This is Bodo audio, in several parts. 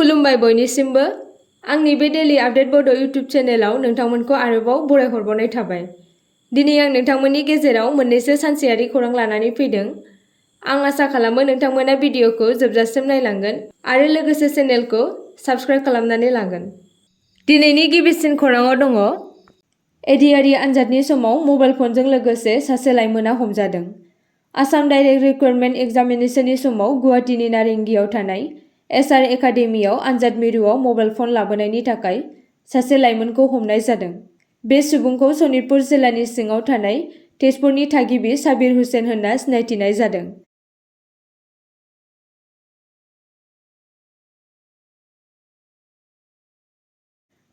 खुलुमबाय बयनिसिमबो। आंनि बे डेली आपडेट बड' इउट्युब चेनेलाव नोंथांमोनखौ आरोबाव बरायहरबावनाय थाबाय। दिनै आं नोंथांमोननि गेजेराव मोननैसो सानसेयारि खौरां लानानै फैदों। आं आसा खालामो नोंथांमोना भिडिअखौ जोबजासिम नायलांगोन आरो लोगोसे चेनेलखौ साबस्क्राइब खालामनानै लागोन। दिनैनि गिबिसिन खौराङाव दङ एडिआरइ आनजादनि समाव मबाइल फनजों लोगोसे सासे लाइमोना हमजादों। आसाम डाइरेक्ट रिक्रुटमेन्ट एग्जामिनेशननि समाव गुवाहाटीनि नारेंगियाव थानाय एसआर एकाडेमियाव आनजाद मिरुआव मबाइल फन लाबोनायनि थाखाय सासे लाइमोनखौ हमनाय जादों। बे सुबुंखौ सनितपुर जिल्लानि सिङाव थानाय तेजपुरनि थागिबि साबिर हुसेन होनना सिनायथिनाय जादों।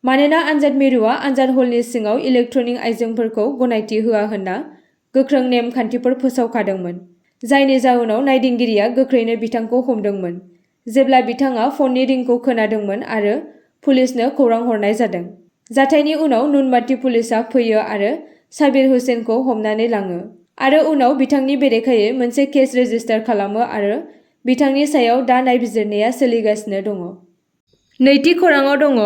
मानोना आनजाद मिरुआ आनजाद हलनि सिङाव इलेक्ट्रनिक आइजेंफोरखौ गनायथि होआ होनना गोख्रों नेम खान्थिफोर फोसावखादोंमोन, जायनि जाउनाव नायदिंगिरिया गोख्रैनो बिथांखौ हमदोंमोन जेब्ला बिथाङा फननि रिंखौ खोनादोंमोन आरो पुलिसनो खौरां हरनाय जादों। जाथायनि उनाव नुनमाथि पुलिसआ फैयो आरो साबिर हुसेनखौ हमनानै लाङो आरो उनाव बिथांनि बेरेखायै मोनसे केस रेजिस्टार खालामो आरो बिथांनि सायाव दा नायबिजिरनाया सोलिगासिनो दङ। नैथि खौराङाव दङ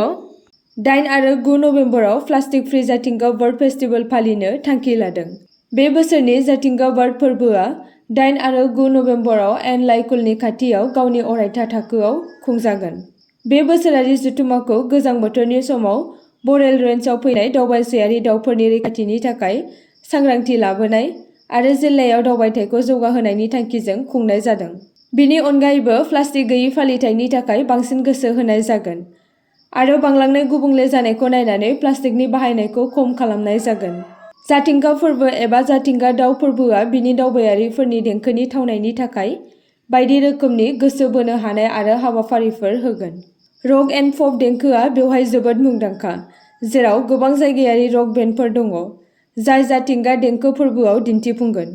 8 आरो 9 नबेम्बराव प्लास्टिक फ्री जाथिंगा बार्ड फेस्टिवल फालिनो थांखि लादों। बे बोसोरनि जाथिंगा बार्ड फोरबोआ 8 आरो 9 नबेम्बराव एन लाइकुलनि खाथियाव गावनि अरायथा थाखोआव खुंजागोन। बे बोसोरारि जथुम्माखौ गोजां बोथोरनि समाव बरेल रेन्जआव फैनाय दावबायस'यारि दावफोरनि रैखाथिनि थाखाय सांग्रांथि लाबोनाय आरो जिल्लायाव दावबायथायखौ जौगाहोनायनि थांखिजों खुंनाय जादों। बिनि अनगायैबो प्लास्टिक गैयै फालिथायनि थाखाय बांसिन गोसो होनाय जागोन आरो बांलांनाय गुबुंले जानायखौ नायनानै प्लास्टिकनि बाहायनायखौ खम खालामनाय जागोन। जाथिंगा फोरबो एबा जाथिंगा दाव फोरबोआ बिनि दावबायारिफोरनि देंखोनि थावनायनि थाखाय बायदि रोखोमनि गोसो बोनो हानाय आरो हाबाफारिफोर होगोन। रक एन्ड पप देंखोआ बेवहाय जोबोद मुंदांखा, जेराव गोबां जायगायारि रक बेन्डफोर दङ, जाय जाथिंगा देंखो फोरबोआव दिन्थिफुंगोन।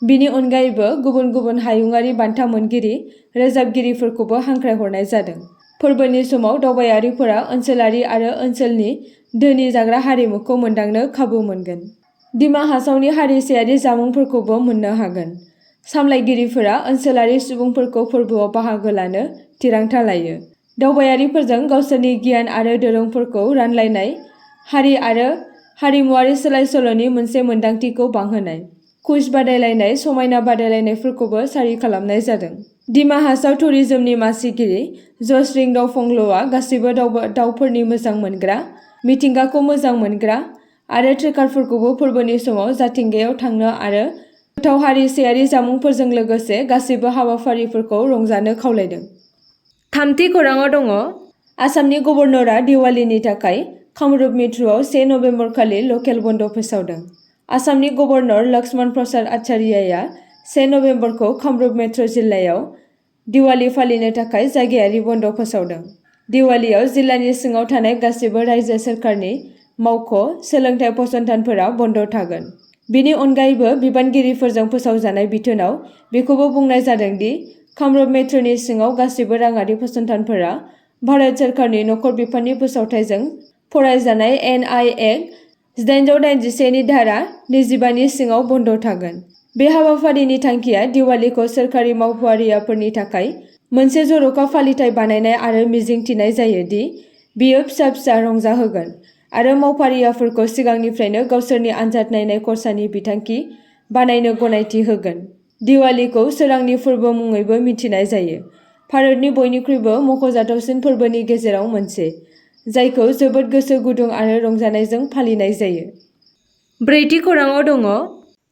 बिनि अनगायैबो गुबुन गुबुन हायुंआरि बान्था मोनगिरि रोजाबगिरिफोरखौबो हांख्रायहरनाय जादों। फोरबोनि समाव दावबायारिफोरा ओनसोलारि आरो ओनसोलनि धोनि जाग्रा हारिमुखौ मोनदांनो खाबु मोनगोन। दिमा हासावनि हारिसायारि जामुंफोरखौबो मोननो हागोन। सामलायगिरिफोरा ओनसोलारि सुबुंफोरखौ फोरबोआव बाहागो लानो थिरांथा लायो। दावबायारिफोरजों गावसोरनि गियान आरो दोरोंफोरखौ रानलायनाय, हारि आरो हारिमुआरि सोलाय-सोल'नि मोनसे मोनदांथिखौ बांहोनाय। कुइज बादायलायनाय, समायना बादायलायनायफोरखौबो सारि खालामनाय जादों। दिमा हासाव टुरिजमनि मासिगिरि जसरिं दावफंल'आ गासैबो दावफोरनि मोजां मोनग्रा, मिथिंगाखौ मोजां मोनग्रा आरो ट्रेकारफोरखौबो फोरबोनि समाव जाथिंगायाव थांनो आरो गोथाव हारिसायारि जामुंफोरजों लोगोसे गासैबो हाबाफारिफोरखौ रंजानो खावलायदों। थामथि खौराङाव दङ आसामनि गभर्नरआ दिवालीनि थाखाय कामरुप मेट्र'आव 1 नबेम्बर खालि लकेल बन्द फोसावदों। आसामनि गभर्नर लक्ष्मण प्रसाद आचार्यआ 1 नबेम्बरखौ कामरुप मेट्र' जिल्लायाव दिवाली फालिनो थाखाय जायगायारि बन्द फोसावदों। दिवालीयाव जिल्लानि सिङाव थानाय गासिबो रायजो सोरखारनि मावख', सोलोंथाइ फसंथानफोरा बन्द थागोन। बिनि अनगायैबो बिबानगिरिफोरजों फोसावजानाय बिथोनाव बेखौबो बुंनाय जादों दि कामरुप मेट्र'नि सिङाव गासिबो राङारि फसंथानफोरा भारत सोरखारनि नखर बिफाननि फोसावथायजों फरायजानाय एन.आइ. एक्ट 1881 नि धारा 25 नि सिङाव बन्द थागोन। बे हाबाफारिनि थांखिया दिवालीखौ सोरखारि मावख'आरिफोरनि थाखाय मोनसे जर'खा फालिथाय बानायनाय आरो मिजिंथिनाय जायो दि बेयो फिसा-फिसा रंजाहोगोन आरो मावफारियाफोरखौ सिगांनिफ्रायनो गावसोरनि आनजाद नायनाय खरसानि बिथांखि बानायनो गनायथि होगोन। दिवालीखौ सोरांनि फोरबो मुङैबो मिथिनाय जायो, भारतनि बयनिख्रुइबो मख'जाथावसिन फोरबोनि गेजेराव मोनसे, जायखौ जोबोद गोसो गुदुं आरो रंजानायजों फालिनाय जायो। ब्रैथि खौराङाव दङ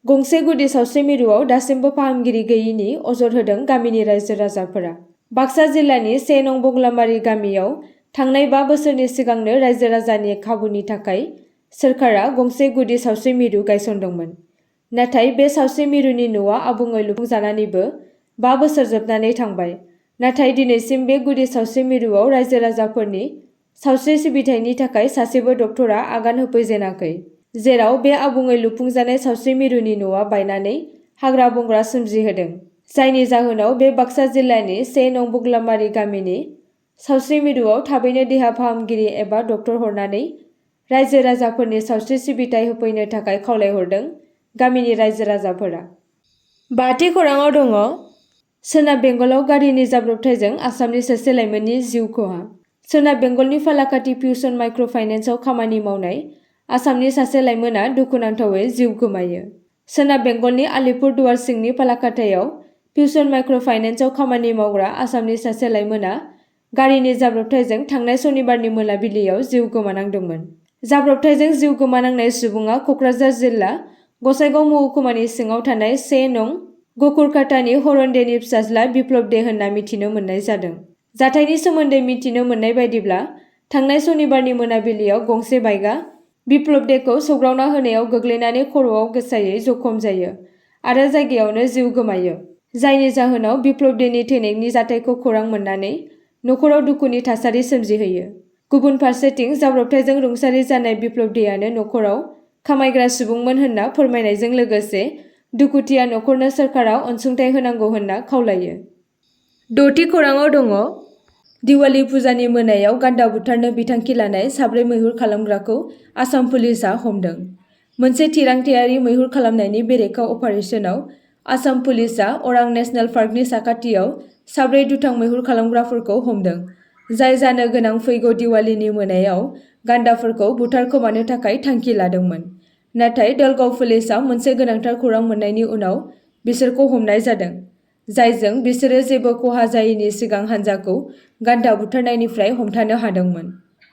गंसे गुदि सावस्रि मिरुआव दासिमबो फाहामगिरि गैयैनि अजद होदों गामिनि रायजो-राजाफोरा। बाक्सा जिल्लानि 1 नं बगलामारि गामियाव थांनाय 5 बोसोरनि सिगांनो रायजो-राजानि खाबुनि थाखाय सोरखारा गंसे गुदि सावस्रि मिरु गायसनदोंमोन। नाथाय बे सावस्रि मिरुनि न'आ आबुङै लुफुंजानानैबो 5 बोसोर जोबनानै थांबाय। नाथाय दिनैसिम बे गुदि सावस्रि मिरुआव रायजो-राजाफोरनि सावस्रि सिबिथायनि थाखाय सासेबो डक्टरा आगान होफैजेनाखै, जेराव बे आबुङै लुफुंजानाय सावस्रि मिरुनि न'आ बायनानै हाग्रा-बंग्रा सोमजिहोदों, जायनि जाहोनाव बे बाक्सा जिल्लानि 1 नं बगलामारि गामिनि सावस्रि मिरुआव थाबैनो देहा फाहामगिरि एबा डक्टर हरनानै रायजो-राजाफोरनि सावस्रि सिबिथाय होफैनो थाखाय खावलायहरदों गामिनि रायजो-राजाफोरा। बाथि खौराङाव दङ सोनाब बेंगलाव गारिनि जाब्रबथायजों आसामनि सासे लाइमोननि जिउ खहा। सोनाब बेंगलनि फालाकाटि पिउसन माइक्र' फाइनेन्सआव खामानि मावनाय आसामनि सासे लाइमोना दुखुनांथावै जिउ गोमायो। सोनाब बेंगलनि आलिपुरदुवार सिंनि फालाकाटायाव पिउसन माइक्र' फाइनेन्सआव खामानि मावग्रा आसामनि सासे लाइमोना गारिनि जाब्रबथायजों थांनाय सनिबारनि मोनाबिलियाव जिउ गोमानांदोंमोन। जाब्रबथायजों जिउ गोमानांनाय सुबुङा क'क्राझार जिल्ला गसाइगाव महकुमानि सिङाव थानाय 1 नं गकुरकाटानि हरनदेनि फिसाज्ला बिप्लब दे होनना मिथिनो मोननाय जादों। जाथायनि सोमोन्दै मिथिनो मोननाय बायदिब्ला थांनाय सनिबारनि मोनाबिलियाव गंसे बाइकआ बिप्लब देखौ सौग्रावना होनायाव गोग्लैनानै खर'आव गोसायै जखम जायो आरो जायगायावनो जिउ गोमायो, जायनि जाहोनाव बिप्लब देनि थैनायनि जाथायखौ खौरां मोननानै नखराव दुखुनि थासारि सोमजिहोयो। गुबुन फारसेथिं जाब्रबथायजों रुंसारि जानाय बिप्लब देयानो नखराव खामायग्रा सुबुंमोन होनना फोरमायनायजों लोगोसे दुखुथिया नखरनो सोरखारा अनसुंथाइ होनांगौ होनना खावलायो। 6थि खौराङाव दङ। दिवाली फुजानि मोनायाव गान्दा बुथारनो बिथांखि लानाय 4 मैहुर खालामग्राखौ आसाम पुलिसआ हमदों। मोनसे थिरांथायारि मैहुर खालामनायनि बेरेखा अपारेशनाव आसाम पुलिसआ अरां नेशनेल पार्कनि साखाथियाव 4 दुथां मैहुर खालामग्राफोरखौ हमदों, जाय जानो गोनां फैगौ दिवालीनि मोनायाव गान्दाफोरखौ बुथारखोमानो थाखाय थांखि लादोंमोन। नाथाय दलगाव पुलिसआ मोनसे गोनांथार खौरां मोननायनि उनाव बिसोरखौ हमनाय जादों, जायजों बिसोरो जेबो खहा जायैनि सिगां हान्जाखौ गान्दा बुथारनायनिफ्राय हमथानो हादोंमोन।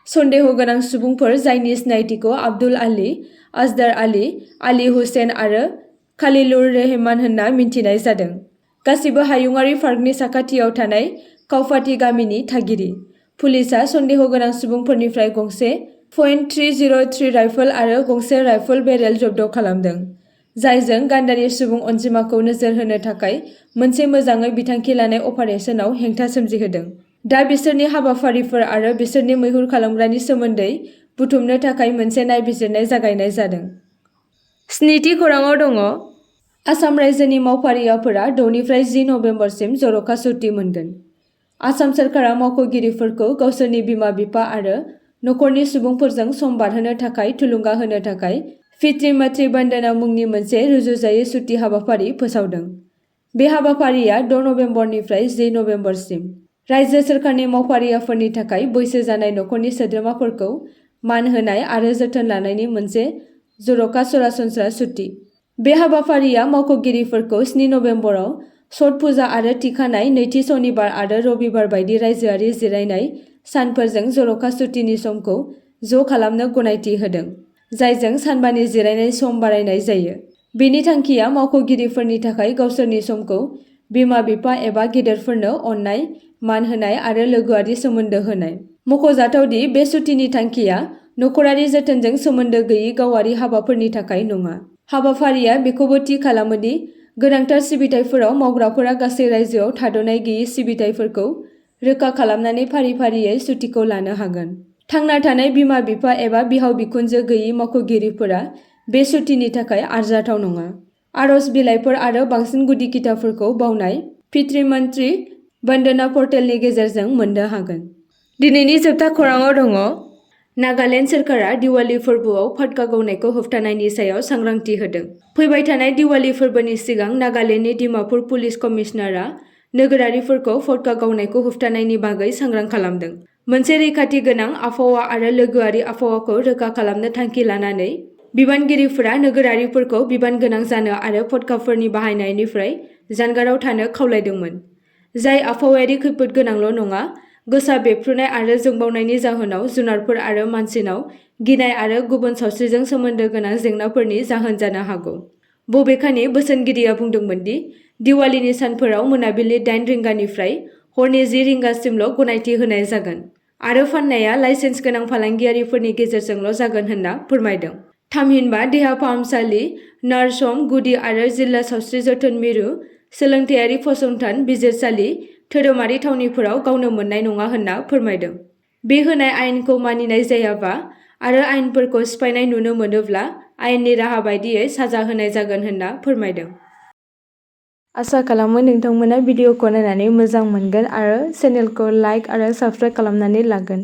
सन्देह गोनां सुबुंफोर जायनि सिनायथिखौ आब्दुल आली, असगार आली, आली हुसैन आरो खलीलुर रहमान होनना मिन्थिनाय जादों। गासिबो हायुङारि पार्कनि साखाथियाव थानाय काउफाटी गामिनि थागिरि। पुलिसआ सन्देह गोनां सुबुंफोरनिफ्राय गंसे .303 राइफल आरो गंसे राइफल बेरेल जब्द खालामदों, जायजों गान्दानि सुबुं अनजिमाखौ नोजोर होनो थाखाय मोनसे मोजाङै बिथांखि लानाय अपारेशनाव हेंथा सोमजिहोदों। दा बिसोरनि हाबाफारिफोर आरो बिसोरनि मैहुर खालामग्रानि सोमोन्दै बुथुमनो थाखाय मोनसे नायबिजिरनाय जागायनाय जादों। 7थि खौराङाव दङ। आसाम रायजोनि मावफारियाफोरा 6 निफ्राय 10 नबेम्बरसिम जर'खा सुति मोनगोन। आसाम सोरखारा मावख'गिरिफोरखौ गावसोरनि बिमा-बिफा आरो नखरनि सुबुंफोरजों सम बारहोनो थाखाय थुलुंगा होनो थाखाय पितृ-मातृ बन्दना मुंनि मोनसे रुजुजायै सुति हाबाफारि फोसावदों। बे हाबाफारिया 6 नबेम्बरनिफ्राय 10 नबेम्बरसिम रायजो सोरखारनि मावफारियाफोरनि थाखाय बैसो जानाय नखरनि सोद्रोमाफोरखौ मान होनाय आरो जोथोन लानायनि मोनसे जर'खा सरासनस्रा सुति। बे हाबाफारिया मावख'गिरिफोरखौ 7 नबेम्बराव छठ पुजा आरो थिखानाय नैथि सनिबार आरो रबिबार बायदि रायजोआरि जिरायनाय सानफोरजों जर'खा सुतिनि समखौ ज' खालामनो गनायथि होदों, जायजों सानबानि जिरायनाय सम बारायनाय जायो। बेनि थांखिया मावख'गिरिफोरनि थाखाय गावसोरनि समखौ बिमा-बिफा एबा गेदेरफोरनो अननाय, मान होनाय आरो लोगोआरि सोमोन्दो होनाय। मख'जाथाव दि बे सुतिनि थांखिया नखरारि जोथोनजों सोमोन्दो गैयै गावारि हाबाफोरनि थाखाय नङा। हाबाफारिया बेखौबो थि खालामो दि गोनांथार सिबिथायफोराव मावग्राफोरा गासै रायजोआव थाद'नाय गैयै सिबिथायफोरखौ रोखा खालामनानै फारि-फारियै सुतिखौ लानो हागोन। थांना थानाय बिमा-बिफा एबा बिहाव-बिखुनजो गैयै मावख'गिरिफोरा बे सुतिनि थाखाय आरजाथाव नङा। आर'ज बिलाइफोर आरो बांसिन गुदि खिथाफोरखौ बावनाय पितृ-मातृ बन्दना पर्टेलनि गेजेरजों मोननो हागोन। दिनैनि जोबथा खौराङाव दङ। नागालेन्ड सोरखारा दिवाली फोरबोआव फाटका गावनायखौ होबथानायनि सायाव सांग्रांथि होदों। फैबाय थानाय दिवाली फोरबोनि सिगां नागालेन्डनि डिमापुर पुलिस कमिशनारआ नोगोरारिफोरखौ फटका गावनायखौ होबथानायनि बागै सांग्रां खालामदों। मोनसे रैखाथि गोनां आबहावा आरो लोगोआरि आबहावाखौ रोखा खालामनो थांखि लानानै बिबानगिरिफोरा नोगोरारिफोरखौ बिबान गोनां जानो आरो फटकाफोरनि बाहायनायनिफ्राय जानगाराव थानो खावलायदोंमोन, जाय आबहावायारि खैफोद गोनांल' नङा, गोसा बेफ्रुनाय आरो जोंबावनायनि जाहोनाव जुनारफोर आरो मानसिनाव गिनाय आरो गुबुन सावस्रिजों सोमोन्दो गोनां जेंनाफोरनि जाहोन जानो हागौ। बबेखानि बोसोनगिरिया बुंदोंमोन दि दिवालीनि सानफोराव मोनाबिलि 8 रिंगानिफ्राय हरनि 10 रिंगासिमल' गनायथि होनाय जागोन आरो फाननाया लाइसेन्स गोनां फालांगियारिफोरनि गेजेरजोंल' जागोन होनना फोरमायदों। थामहिनबा देहा फाहामसालि, नार्स हम, गुदि आरो जिल्ला सावस्रि जोथोन मिरु, सोलोंथायारि फसंथान, बिजिरसालि, धोरोमारि थावनिफोराव गावनो मोननाय नङा होनना फोरमायदों। बे होनाय आयेनखौ मानिनाय जायाबा आरो आयेनफोरखौ सिफायनाय नुनो मोनोब्ला आयेननि राहा बायदियै साजा होनाय जागोन होनना फोरमायदों। आसा खालामो नोंथांमोना भिडिअखौ नायनानै मोजां मोनगोन आरो चेनेलखौ लाइक आरो साबस्क्राइब खालामनानै लागोन।